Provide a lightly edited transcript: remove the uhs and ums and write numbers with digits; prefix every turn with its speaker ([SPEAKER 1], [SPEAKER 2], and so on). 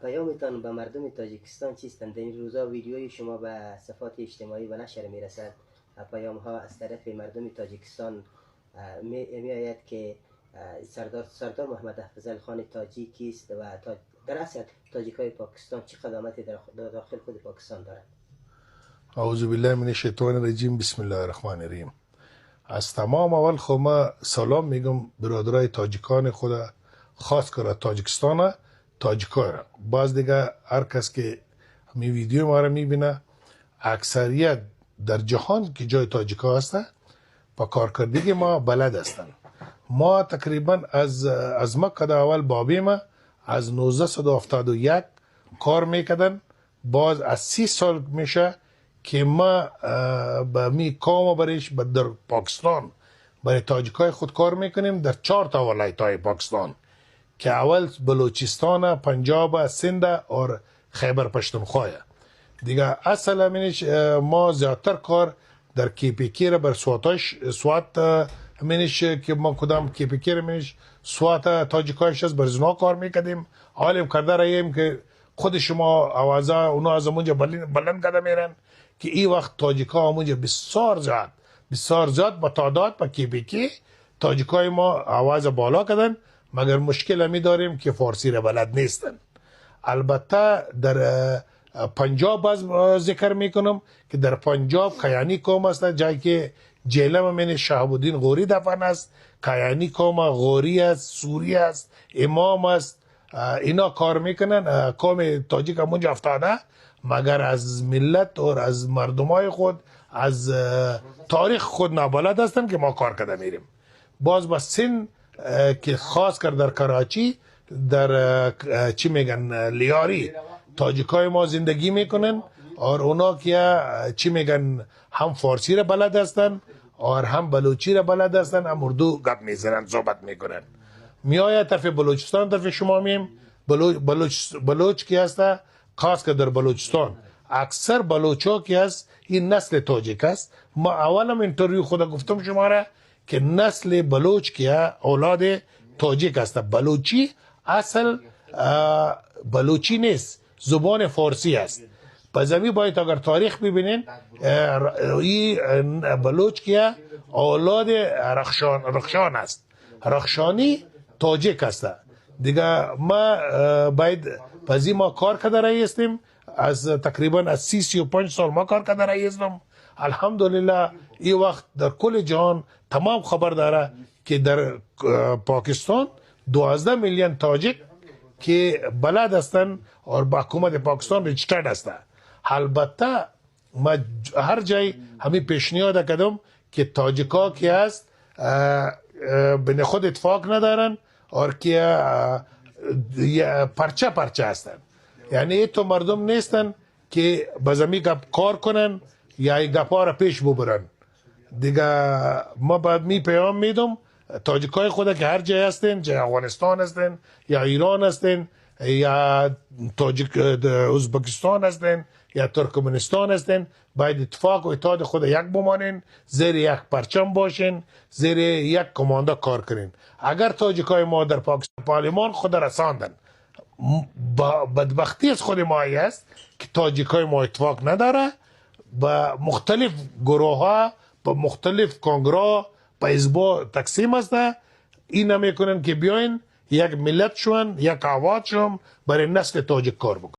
[SPEAKER 1] پیامتان به مردم تاجیکستان چیستند؟ در این روزا ویدیوی شما به صفحات اجتماعی و نشر میرسد. پیام ها از طرف مردم تاجیکستان می آید که سردار محمد افضل خان تاجیکی است و در اصل تاجیک های پاکستان چه قدامتی در داخل خود پاکستان دارند؟
[SPEAKER 2] اعوذ بالله من الشیطان الرجیم، بسم الله الرحمن الرحیم. از تمام اول خو ما سلام میگم برادرای تاجیکان خود، خاص کر تاجیکستان تاجیکا را. باز دیگه هر کس که می ویدیو ما را میبینه، اکثریت در جهان که جای تاجیکا هسته با کارکردگی ما بلد هستند. ما تقریبا از مکه اول بابی ما از 1971 کار میکردن. باز از 30 سال میشه که ما به می کام برش در پاکستان برای تاجیکای خود کار میکنیم در 4 تا ولایت های پاکستان که اول بلوچستان، پنجاب، سند و خیبر پشتونخوا. دیگه اصل همینش ما زیادتر کار در KPK را بر سواتاش سوات همینش که ما کدام KPK را همینش سوات تاجیکایش است، بر زنا کار میکردیم. حالیم کرده راییم که خود شما آوازه اونا از اونجا بلند کرده میرن که این وقت تاجیکا همونجا بسیار زیاد بسیار زیاد با تعداد با KPK تاجیکای ما آواز بالا کردن، مگر مشکل همی داریم که فارسی را بلد نیستن. البته در پنجاب باز ذکر میکنم که در پنجاب کیانی قوم است، جایی که جیلم من شهاب الدین غوری دفن است. کیانی قوم غوری است، سوری است، امام است، اینا کار میکنن. قوم تاجیک هم اونجا افتاده، مگر از ملت اور از مردمای خود از تاریخ خود نابلد هستن که ما کار کرده میریم. باز با سن که خاص کرد در کراچی در چی میگن لیاری تاجیکای ما زندگی میکنن اور اونا که چی میگن هم فارسی را بلد هستن اور هم بلوچی را بلد هستن، هم اردو گپ میزنن، صحبت میکنن. میآید طرف بلوچستان، طرف شما میم بلوچ کی هست، خاص که در بلوچستان اکثر بلوچا کی هست این نسل تاجیک است. ما اولم interview خود گفتم شما را که نسل بلوچ که اولاد تاجیک است. بلوچی اصل بلوچی نیست، زبان فارسی است. پس همی باید اگر تاریخ ببینین این بلوچ که اولاد رخشان است، رخشانی تاجیک است. دیگه ما باید پس ما کار کرده رایی هستیم، از تقریبا از 35 سال ما کار کرده رایی هستم. الحمدلله این وقت در کل جهان تمام خبر داره که در پاکستان 12 میلیون تاجیک که بلد هستند اور با حکومت پاکستان registered هستند. البته ما هر جای همین پیشنهاد کردم که تاجیکا که هست بین خود اتفاق ندارن اور که پرچه پرچه هستن، یعنی تو مردم نیستن که بزمی گپ کار کنن یا گپا را پیش ببرن. دیگه ما بعد می پیام میدم تاجیکای خود که هر جای هستن، جای افغانستان هستن یا ایران هستن یا تاجیک ازبکستان هستن یا ترکمنستان هستن، باید اتفاق و اتحاد خود یک بمانین، زیر یک پرچم باشین، زیر یک کمانده کار کنین. اگر تاجیکای ما در پاکستان پارلمان خود رساندن، بدبختی از خود ما است که تاجیکای ما اتفاق نداره، با مختلف گروه ها، با مختلف کنگره، با حزب تقسیم است. این نمیکنن که بیاین یک ملت شون، یک آواز شون برای نسل تاجیک کار بکنن.